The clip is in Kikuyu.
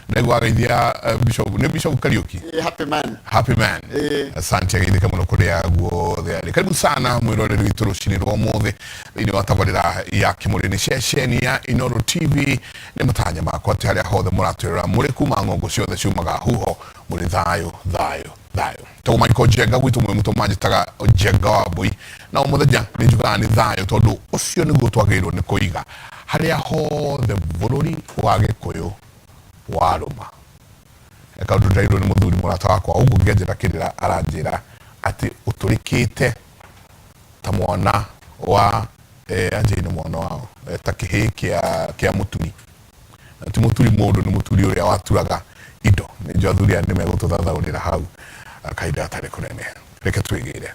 Ndaigua ageithia Bishop, nĩ Bishop Kariuki? Happy man. Happy man. Asante, ageithĩke mũno kũrĩa guothe arĩ. Karibu sana mwĩroreri witũ rũcinĩ rwa ũmũthĩ thĩinĩ wa tabarĩra ya Kĩmũrĩ, nĩ ceceni ya Inooro TV. Nĩ matanya makwa atĩ harĩa hothe mũratwĩrora mũrĩ kuma ng'ongo ciothe ciumaga huho mũrĩ thayũ thayũ thayũ. Tagwo Michael Njenga, gwitũ mwĩ mũtũ manjĩtaga Njenga wa Mbũi, na o mũthenya nĩ njugaga nĩ thayũ tondũ ũcio nĩguo twagĩrĩirwo nĩ kũiga harĩa hothe bũrũri wa Gĩkũyũ warũma. Kaũndũ ndĩrairwo nĩ mũthuri mũrata wakwa ũguo ngĩanjĩra kĩrĩra, aranjĩra atĩ ũtũrĩkĩte ta mwana wa anjĩi nĩ mwana wao ta kĩhĩĩ kĩa mũturi, na ti mũturi mũndũ, nĩ mũturi ũrĩa waturaga indo. Nĩ njũĩ athuri aya nĩ megũtũthathaũrĩra hau kahinda gatarĩ kũnene. Reke twĩgĩre.